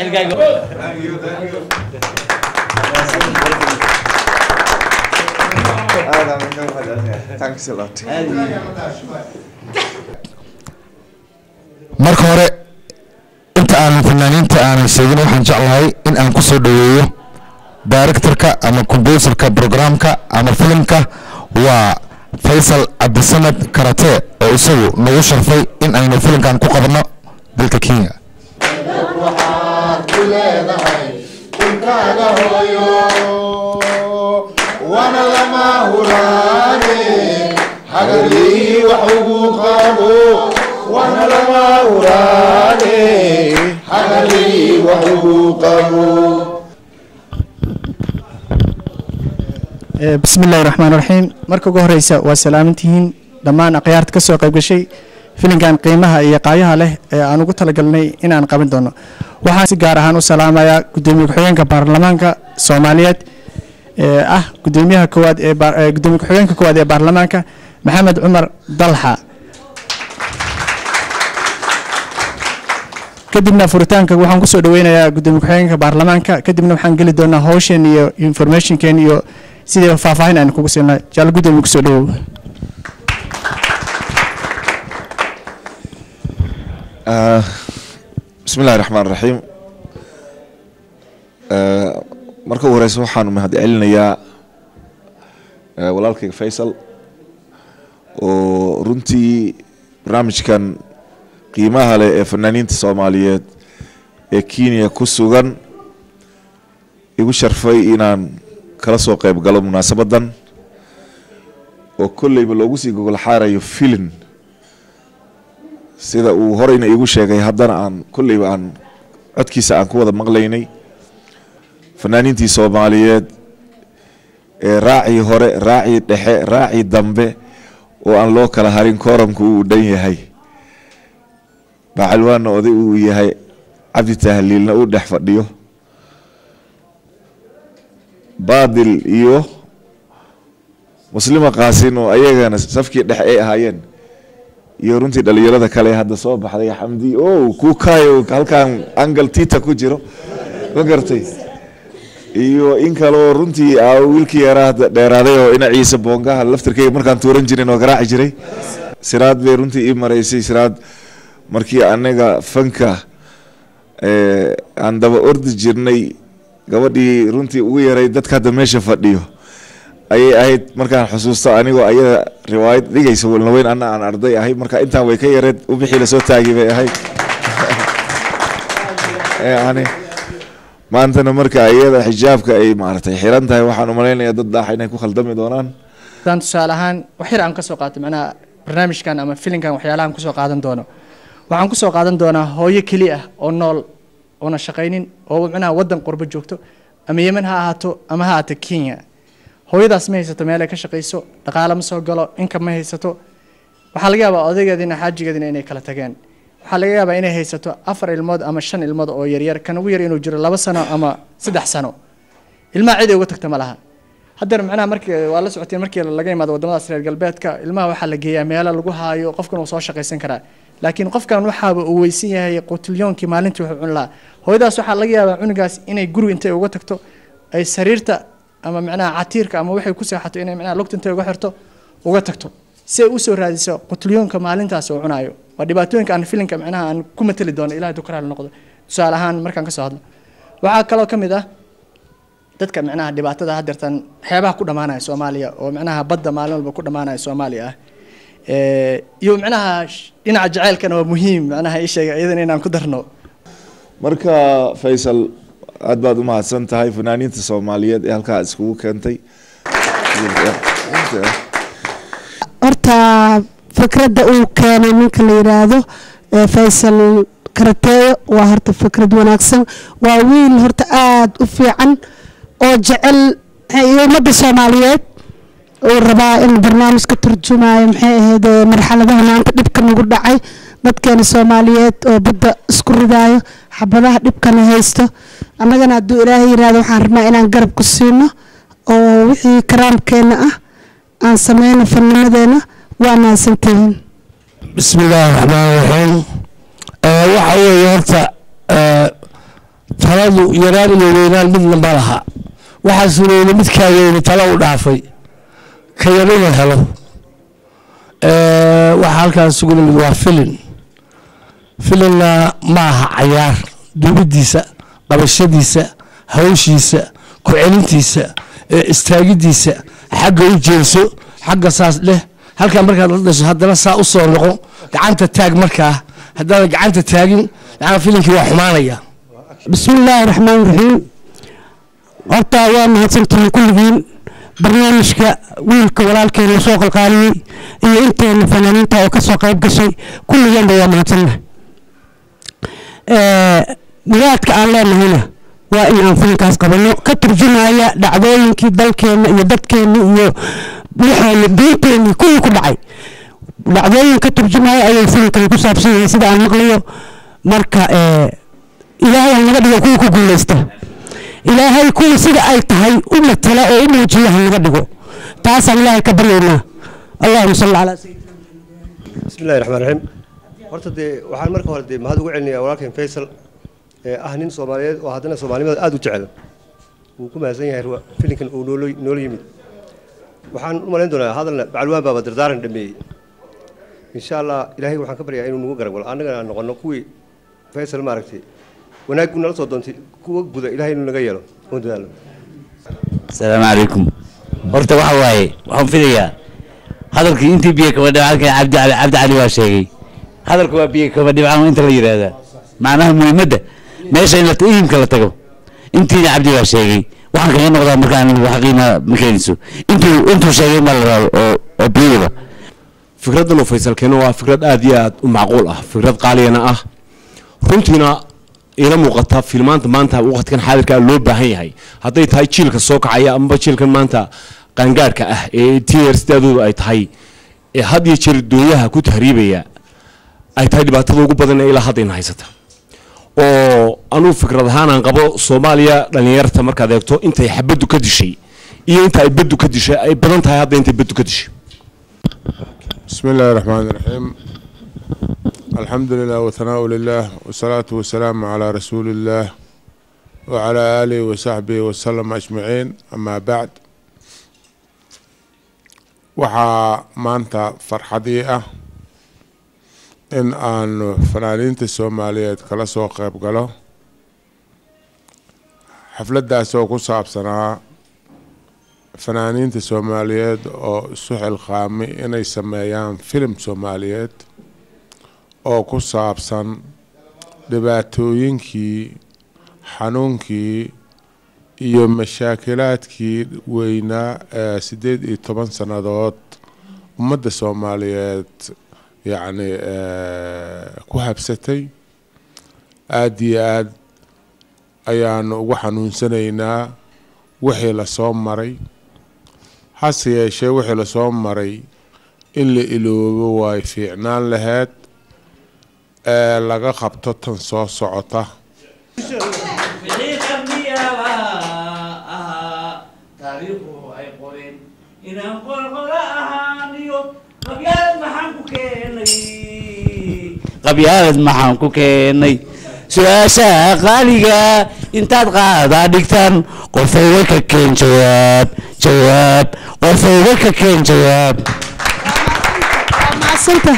Saaxirkaaga. Thank you, thank you. Aad aan uga mahadcelinayaa. Thanks a lot. Marka hore, inta aanan fanaaniinta aanan sheegin, waxaan jeclahay in aan ku soo dhoweeyo directorka ama composerka programka ama filimka, waa Faysal Cabdisamad Karate, oo isagu nagu sharfay in aynu filimkan ku qabanno dalka Kenya. Waxaad ku leedahay dhulkaaga hooyo, waana lama huraane, hagarlii wax ugu qabo, waana lama huraane, hagarlii wax ugu qabo. Bismi illaahi raxmaan raxiim. Marka ugu horeysa, waa salaamantihiin dhammaan akhyaarta ka soo qayb gashay filinkan qiimaha iyo qaayaha leh ee aan ugu talagalnay inaan qaban doono. Waxaan si gaar ahaan u salaamayaa gudoomiye ku-xigeenka baarlamaanka Soomaaliyeed ee ah gudoomiyaha koowaad ee gudoomiye ku-xigeenka koowaad ee baarlamaanka, Maxamed Cumar Dalxa. Kadibna furitaanka waxaan kusoo dhaweynayaa gudoomiye ku-xigeenka baarlamaanka. Kadibna waxaan geli doonaa hawsheen iyo informationkeen iyo sidii faahfaahin aan kugu siinay. Jaal gudoomiye, kusoo dhawow. Bismi illahi raxmaan raxiim. Marka ugu horeysa, waxaanu mahadcelinayaa walaalkayga Faysal, oo runtii barnaamijkan qiimaha leh ee fanaaniinta Soomaaliyeed ee Kenya ku sugan igu sharfay inaan kala soo qeyb galo munaasabadan, oo kolleyba loogu sii gogol xaarayo filin, sida uu horeyna iigu sheegay, haddana aan kolleyba aan codkiisa aan ku wada maqlaynay, fanaaniintii Soomaaliyeed ee raacii hore, raacii dhexe, raacii dambe, oo aan loo kala harin, kooramku uu dhan yahay, Bacalwaanna oday uu yahay, Cabdi Tahliilna uu dhex fadhiyo, Baadil iyo Muslima Qaasin oo ayagana safkii dhexe ay ahaayeen, iyo runtii dhalinyarada kale ee hadda soo baxday, Xamdi o Kukayo halkan angal tita ku jiro, ma gartay, iyo in kaleo runtii aa wiilkii yaraa hadda dheeraaday oo ina Ciise Boongaha laftirkeyga markaan tuuran jirin oo garaaci jiray. Siraad bay runtii ii maraysay. Siraad markii anaga fanka aan daba ordi jirnay, gabadhii runtii ugu yaray dadka hadda meesha fadhiyo ayay ahayd. Markaan xusuusto anigoo ayada riwaayad dhigaysa Walnaweyn, anna aan arday ahay, marka intaan way ka yareed, ubixii lasoo taagi bay ahayd. Yani maantana marka iyada xijaabka ay maaragtay xiran tahay, waxaan umalaynayaa dad daaxa inay ku khaldami doonaan. Haddaan tusaale ahaan wax yar aan ka soo qaatay macnaha barnaamijkan ama filinkan, waxyaalahan kusoo qaadan doono, waxaan kusoo qaadan doonaa hooyo keli ah oo nool oona shaqaynin, oo macnaha waddan qurbo joogto, ama Yemen ha ahaato ama ha ahaato Kenya. Hooyadaas ma haysato meel ay ka shaqayso, dhaqaale ma soo galo, inka ma haysato. Waxaa laga yaabaa odaygeedina xaajigeedina inay kala tageen. Waxaa laga yaabaa inay haysato afar ilmood ama shan ilmood oo yaryar, kan ugu yar inuu jiro 2 sano ama 3 sano. Ilmaha cid ay uga tagta ma laha. Haddana macnaha markii waa la socoteen, markii laga imaado waddamadaas reer galbeedka, ilmaha waxaa la geeyaa meelo lagu haayo, qofkan uu soo shaqaysan karaa, laakiin qofkan waxaaba uu weysan yahay qutulyoonkii maalintii wuxuu cun lahaa. Hooyadaas waxaa laga yaabaa cunugaas inay guriga intay uga tagto ay sariirta ama macnaha catiirka ama waxay ku seexato inay macnaha lugta intay uga xirto uga tagto, si ay usoo raadiso qutlyoonka maalintaas uu cunaayo. Waa dhibaatooyinka aan filinka macnaha aan ku matali doono, Ilahay dukaraal noqdo. Tusaale ahaan markaan kasoo hadlo, waxaa kaloo ka mid ah dadka macnaha dhibaatada hadeertan xeebaha ku dhamaanaya Soomaaliya, oo macnaha badda maalin walba ku dhamaanaya Soomaaliya ah. Iyo macnaha dhinaca jaceylkana waa muhiim, macnaha ii sheega iyadana inaan ku darno. Marka Faysal, aad baad u mahadsan tahay fanaaniinta Soomaaliyeed ee halkaa iskugu keentay. Horta fikradda uu keenay ninka la yidhaahdo Faysal Karateeyo waa horta fikrad wanaagsan. Waa wiil horta aada u fiican oo jecel ummadda Soomaaliyeed, uu rabaa in barnaamij ka turjumayo, maxay ahayd, marxaladaha maanta dhibka nagu dhacay, dadkeena Soomaaliyeed oo badda isku ridaayo, xabadaha dhibkana haysto. Annagana hadduu Ilaahay yiraahdo, waxaan rabnaa inaan garab ku siino oo wixii karaamkeena ah aan sameyno fannimadeena. Waa mahadsantihiin. Bismi illaahi raxmaan raxiim. Waxa weeye horta Taladu yaraan iyo weynaan midna ma laha. Waxaa suurowda midkaa weyne talo u dhaafay ka yar inuu helo. Waxaa halkaan isugu nimid waa filin. Filinna ma aha cayaar. Duubidiisa, qabashadiisa, hawshiisa, ku celintiisa, istaagidiisa, xagga u jeeso, xagga saas leh, halkaa markaad la dhasho haddana saa u soo noqo, gacanta taag. Markaa haddaadan gacanta taagin, yani filinkii waa xumaanaya. Bismi illaahi raxmaan raxiim. Horta waa mahadsantihiin kulligiin. Barnaamijka wiilka walaalkeena soo qalqaaliyey iyo inteena fanaaniinta oo ka soo qayb gashay, kulligeenba waa mahadsannahay. Muraadka aan leenahayna waa in aan filinkaas qabanno ka turjumaya dhacdooyinkii dalkeenna iyo dadkeenna iyo waxeena, diinteenni kuwii ku dhacay, dhacdooyin ka turjumaya ayay filinkan ku saabsan yahay sida aan maqlayo. Marka Ilaahay ha naga dhigo kuwii ku guuleysta. Ilaahay kuwii sida ay tahay u matala oo u muujiya ha naga dhigo. Taasaan Ilaahay ka baryaynaa. Allahuma salli calaa sayidina. Bismi illahi raxmaan raxiim. Horta dee waxaan marka hore dee mahad ugu celinayaa walaalkeen Faysal ee ah nin Soomaaliyeed oo haddana Soomaalinimada aada u jecel. Wuu ku mahadsan yahay filinkan uu noola yimid. Waxaan u malayn doonaa hadalna bacalwaan baaba dardaaran dhameeyey. Insha Allah Ilaahay waxaan ka baryaa inuu nagu garab galo, annagana aan noqono kuwii Faysal maaragtay wanaaggu nala soo doontay kuwa guda. Ilaahay inuu naga yeelo oon dadaalo. Asalaamu calaykum. Horta waxa waaye, waxaan filayaa hadalkii intii biyo kama dhibcan. Cabdi Cali, Cabdi Cali waa sheegay, hadalku waa biyo kama dhibcan inta la yidhaahdaa. Macnaha muhiimadda meesha in la ihimka la tago intiina Cabdi waa sheegay. Waxaan kaga noqdaa marka anigu wax qiima ma keenayso. Intuu sheegay ma la rabo oo biyada. Fikraddan uu Faysal keeno waa fikrad aad iyo aad u macquul ah, fikrad qaaliyana ah, runtiina ila muuqata filmaanta maanta waqtigan xaadirka loo baahan yahay, hadday tahay jiilka soo kacaya amaba jiilkan maanta qaangaarhka ah ee 10 years daadoodu ay tahay ee had iyo jeer doonyaha ku tahriibaya, ay tahay dhibaatada ugu badan ee ilaa haddayna haysata. Oo anugu fikrad ahaan aan qabo, Soomaaliya dhallinyarta markaad eegto intay xabaddu ka dishay iyo inta ay baddu ka dishay ay badan tahay hadda intay baddu ka dishay. بسم الله الرحمن الرحيم. الحمد لله وثناء لله والصلاة والسلام على رسول الله وعلى آله وصحبه وسلم أجمعين. أما بعد، Waxaa maanta farxadii ah in aanu fanaaniinta Soomaaliyeed kala soo qayb galo xafladdaas oo ku saabsanaa fanaaniinta Soomaaliyeed oo isu xilqaamay inay sameeyaan filim Soomaaliyeed oo ku saabsan dhibaatooyinkii, xanuunkii iyo mashaakilaadkii weynaa ee 18 sannadood ummadda Soomaaliyeed yacni ku habsatay. Aada iyo aad ayaanu ugu xanuunsanaynaa wixii lasoo maray. Hase yeeshee wixii lasoo maray in la iloobo way fiicnaan lahayd ee laga qabto tan soo socota. Wixii qarniyaala ahaa taariikhu ay qoreen inaan qorqora ahaaniyo qabyaalad maxaan ku keenay? Qabyaalad maxaan ku keenay? Su-aasha qaaliga intaad qaadaa dhigtaan, qofayga ka keen jawaab, jawaab, qofayga ka keen jawaab. Mahadsanta.